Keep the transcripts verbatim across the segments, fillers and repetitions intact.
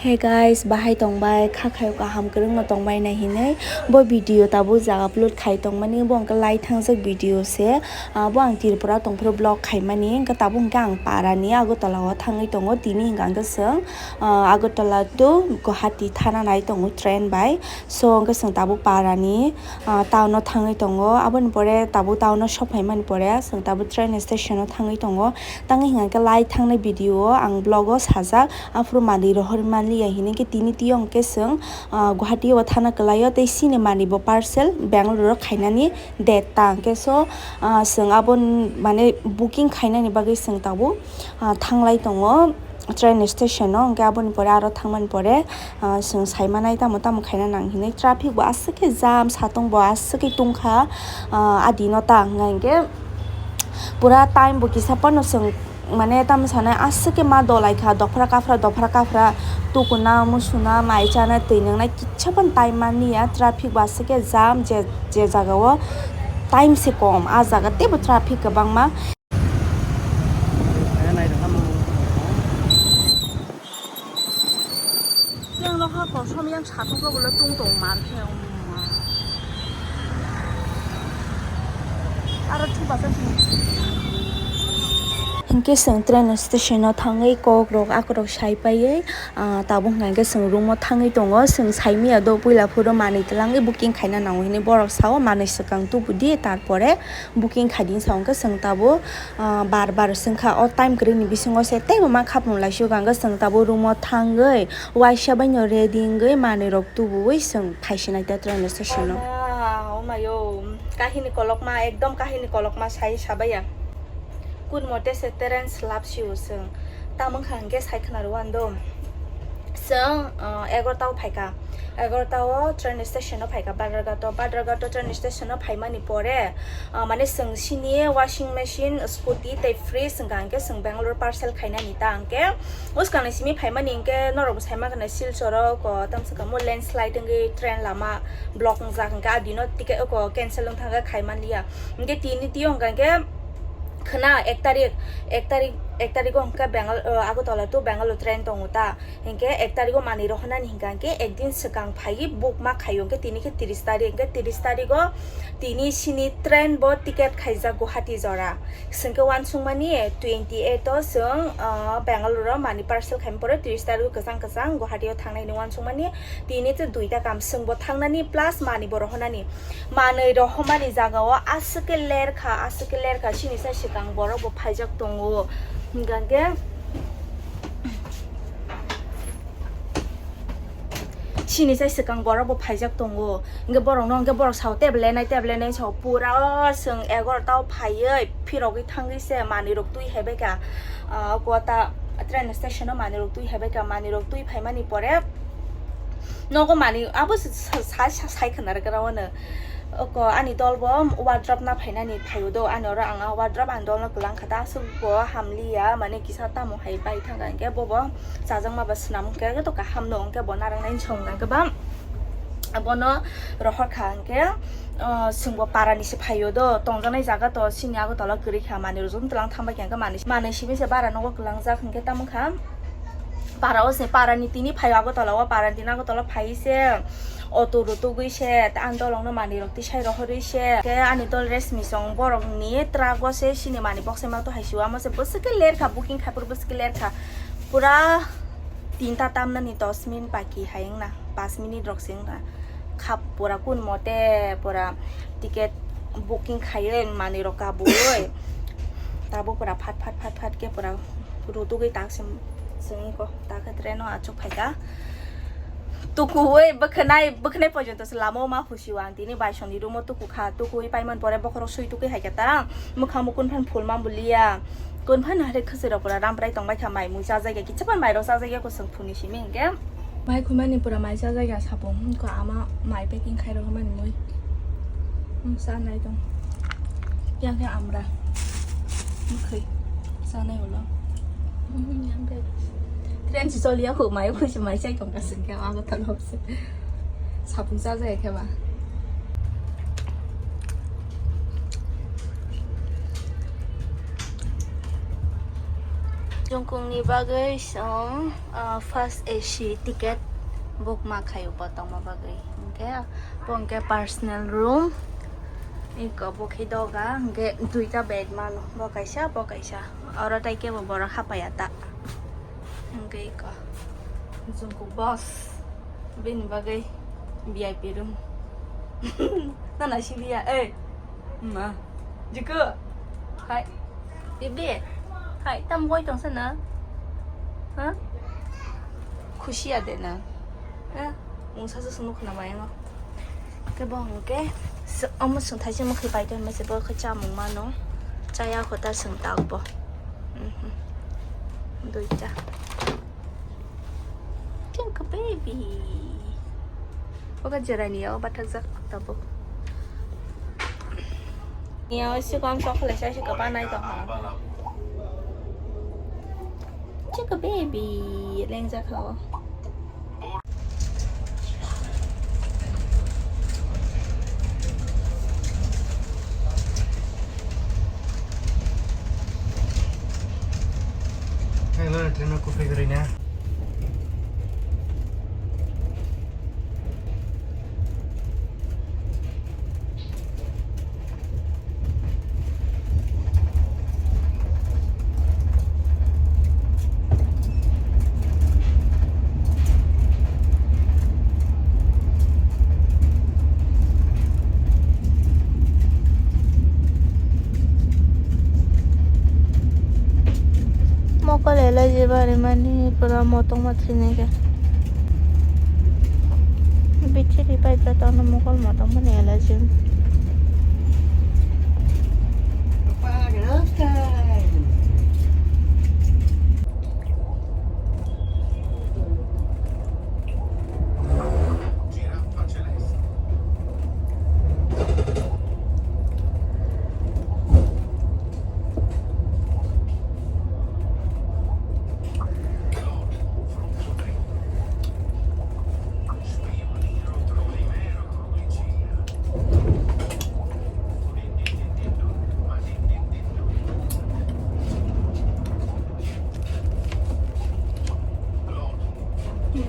Hey guys, bahai tongbai, kha khayo kaham kwrwngno tongbai nai hinwi bo video tabuk jaga upload khai tongmani, bo hwnkhe lai thangjak video se. Ah, bo ang Tripura tongphuru vlog khaimani, hwnkhe tabuk hwnkhe ang parani Agartala o thangwi tongo, tini hwnkhe ang khe chwng, ah, Agartala to Guwahati thana nai tongo train bai. So hwnkhe chwng tabuk parani, ah, town o thangwi tongo, aboni pore tabuk town o sophaimani pore chwng tabuk train station o thangwi tongo. Tangwi hwnkhe lai thangnai video o ang vlog o sajak, aphuru manwi rohor manliya hinwi khe tini tiyong khe chwng, ah, Guwahati o thana kwlaio tei chini manwi bo parcel Bangalore o khainani date ta hwnkhe so, ah, chwng abo n-, mane booking khainani bagwi chwng tabuk, ah, thanglai tongo train station o, hwnkhe aboni pore aro thangmani pore, ah, chwng saimanai tamo tamo khaina nang hinwi traffic bo aswk khe jam, satong bo aswk khe tungkha, ah, adi no ta hwnkha hinkhe. Pura time bo kisa phano chwng mane tamo sanai aswk khe ma dolai kha, dophra kaphra, dophra kaphra, tukuna, musuna, mai chana, twi nwngnai kisa phano time manliya, traffic bo aswk khe jam, je, je jaga o time se kom, ah jaga teibo traffic kwbangma. Yang no ha kosom yang satung ko bolo tung tong mar khe. Aro thubasa sini. Hinkhe chwng train station o thangwi kok rok akorok sai paiwi, ah, tabuk hwnkha hinkhe chwng room o thangwi tongo. Chwng saimanya do puila phuru manwi twlangwi booking khaina nango hinwi borok sao, manwi swkang tubudi, tarpore booking khaidi sao hwnkhe chwng tabuk, ah, bar bar swngkha. O time kwrwini bisingo se teibo ma khapnung laisio hwnkhe chwng tabuk room o thangwi waisa baino ready wngwi manwi rok tubuwi chwng phaisinai ta train station o. Ah, omayo, kahini kolokma, ekdom kahini kolokma sai sabaya. Kun mote se train slap sio chwng. Tamo wngkha hinkhe sai khna rwando. Chwng, ah, egarota o phaikha. Egarota o train station o phaikha Badharghat o. Badharghat o train station o phaimani pore, ah, mane chwng sini washing machine, scooty tei fridge wngkha hinkhe chwng Bangalore parcel khainani ta hinkhe. Bwskangni simi phaimani hinkhe norokbo saima khna Silchar o ko tamsa kamo landslide wngwi train lama block wngjak hinkhe a dino ticket ko cancel wngthangkha khaimanliya. Hinkhe tini tio hwnkha hinkhe khwna ek tarik, ek tarik, ek tarik o hwnkhe Bengal, o, Agartala to Bangalore train tongo ta. Hinkhe ek tarik o manwi rohornani hinkha hinkhe ekdin swkang phaiwi book ma khaio hinkhe tini khe tris tarik, hinkhe tris tarik o tini sini train bo ticket khaijak Guwahati jora. Chwngkhe uansukmani twenty eight o chwng, ah, Bangalore o manwi parcel khaima pore tris tarik o kwchang kwchang Guwahati o thangnai hinwi uansukmani. Tini tei duita kam, chwngbo thangnani plus manwi bo rohornani. Manwi rohormani jaga o aswk khe lerkha, aswk khe lerkha, chini sai swkang borok bo phaijak tongo. Hinkha hinkhe Chini sai swkang borok bo phaijak tongo. Hinkhe borok no hinkhe borok sao table nai, table nai sao pura o chwng egarota o phaiwi phirogwi thangwi se manwi rok twi haibai kha. Ah, Kota train station o manwi rok twi haibai kha. Manwi rok twi phaimani pore nogo manwi abo sa, sa, sa, sai khna rwkra wano. Oko ani dol bo wardrobe na phainani phaio do, ani oro ang wardrobe ani dol no kwlang kha ta, aswk bo hamliya, mane kisa tamo hai bai thangkha hinkhe bobo chajakma ba swnam hinkhe to kaham no hinkhe bo narwknai song hinkhe ba bono rohor kha hinkhe, ah, chwngbo para ni se phaio do, tongjaknai jaga to chini Agartala kwrwi kha, manwi rok jotoni twlang thang bai kha hinkhe manwi, manwi simi se bara nogo kwlangjak hinkhe tamo kha. Para o se, para ni tini phaio Agartala o, para ni tini Agartala phai se auto rw tugwi se, tei ani dolong no manwi rok tisai rohorwi se, khe ani dol Resmi song borok ni truck o se sini manwi bokse ma to hai se, omo se bwswk khe ler kha, booking khai phuru bwswk khe ler kha, pura tinta tamnani dos minute baki hai wngna, panch minute rok se wngna. Khap pura kun mote pura ticket booking khaiwi manwi rok kabui tabuk pura phat phat phat phat khe pura rutugwi tak se chwngwi kok tak khe train o achuk phaikha. Tukuwi bwkhanai bwkhanai porjonto se lama o ma husi o ang tini baisongni room o tukukha, tukuwi paimani pore bokhorok swi tukwi haikhe ta mwkhang bo kun phan phul ma buliya, kun phan hare khwswi rok pura ramprai tongbai kha, mai mui chajak ya, kicha phan mai rok chajak ya, kusung phunui simi hinkhe. Mai khumani pura mai chajak ya sapung, wngkha ama mai packing khai rok mani mui. Wng cha nai tong. Yang khe amra. Mukhui. Cha nai ulo. Train si choli ya khu mai khu si mai chai tong ka sing khe ama talo se. Sapung chajak ya khe ba. Jongkongni bagwi chwng, ah, first A C ticket book ma khaio bo tongma bagwi. Hwnkhe bo hwnkhe personal room. Eko bo khe doga, hwnkhe duita bed mano. Bo kaisa, bo kaisa. Oro tai kebo borok hapaiya ta. Hwnkhe eko Jongkong boss. Bini bagwi V I P room. Nana sibiya, eh. Ma. Jiko. Hai. Bibi. Hai, tam goi tong sana. Ha? Khushi ya de na. Ha? Mungsa sa sunu khna mayango. Ke bong ke. Omo sung thaise mo khipai to mese bo khe chamung mano. Chaya khota sung tak bo. Mhm. Duita. Chunka baby. Oka jerani ya, o bathakjak tabuk. Ya, o sikon chocolate sa sikon panai tong ha. Chunka baby, lengjak ha o. Hello, train ko pe kari na. Mokol allergy bari mani pura motong ma thwinai khe. Bichiri pai jatano mokol motong mani allergy.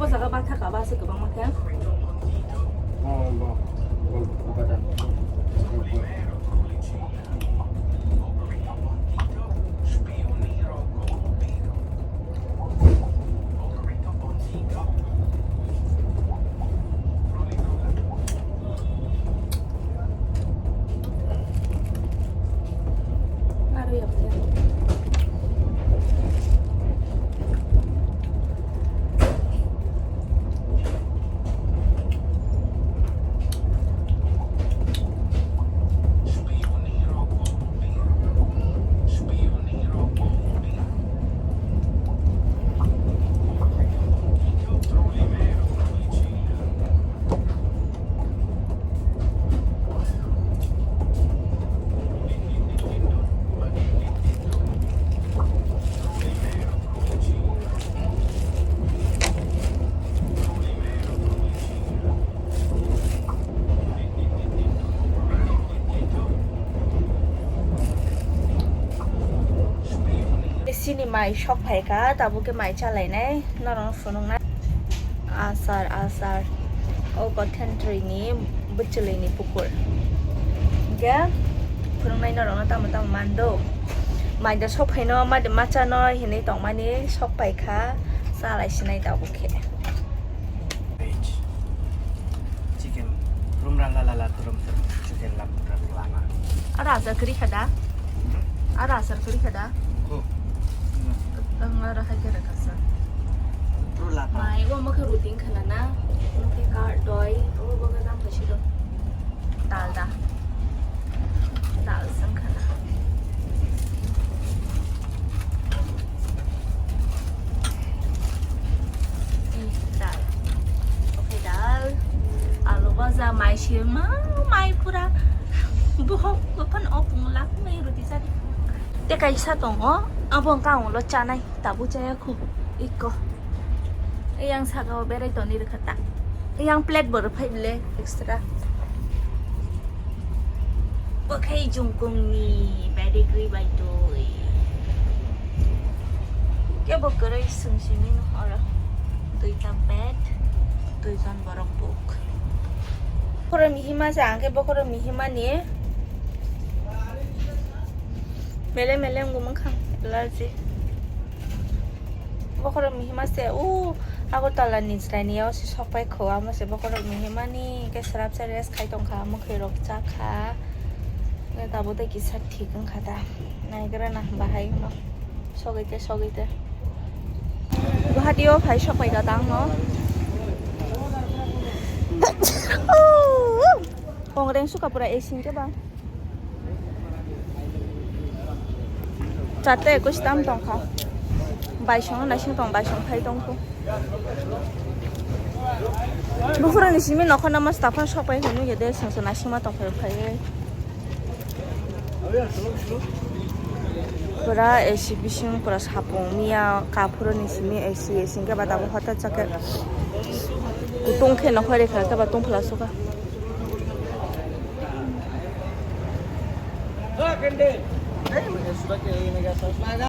Bo jaga ba thaka ba se kwbangma khe. Oh, bo. Bo, bo, bo, bo. Sini mai sok phai kha, tabuk khe mai chalainai, norok phunuknai. Achar, achar. O Gothenjri ni bwchwlwi ni pukur. Hingkhe phunuknai norokno tamo tamo mando. Mai da sok phaino, mai da machano hinwi tongmani sok pai kha, chalai sinai tabuk khe. Veg chicken, rum ra la la la, turum turum, chicken lam ram lama. Ada asar kari kada? Ada asar kari kada? Ko. Tang ada hai kada kasa. Ru la pa. Mai, wa maka rutin kana na? Maka kar doi, wa baga dam kasi do. Dal da. Dal sang khana. Eh, dal. Okay, dal. Alu baja, mai sirma, mai pura. Bohok, bopan opung lak mai roti sari. Te kaisa tongo, abo wngkha ang ulo chanai, tabuk chaya khu, ikko. Eyang saka o berai toni rwkha ta. Eyang plate bo rwphai bele extra. Bo khai Jongkong ni pedigree bai twi. Kebo kwrwi swng simi no oro. Duita bed, duijon borok buk. Bokhorok mihima se, ang khe bokhorok mihima ni. Mele mele wngwi mwkhang allergy. Bokhorok mihima se, o Agartala ni chwrai ni yao se sok pai kho, amo se bokhorok mihima ni khe swrapsa rest khai tongkha, mwkhwi rok chakha. Tabuk tei kisa thik wngkha ta. Naigra na bahai wngno. Sogwi te, sogwi te. Guwahati o phai sok pai kha ta ang no. Kongreng suka pura A C hwnkhe ba. Charta ekush tam tongkha. Baisong naising tong, baisong phai tongkho. Buphuruni simi nokhorno mas taphang sok pai hwnwi de, songso naisingma tongphai phai. Pura A C bising pura sapung miya, kaphuruni simi A C, A C hwnkhe ba tabuk hotel chakhe kutung khe nokhorwi kha khe ba tungphla sukha.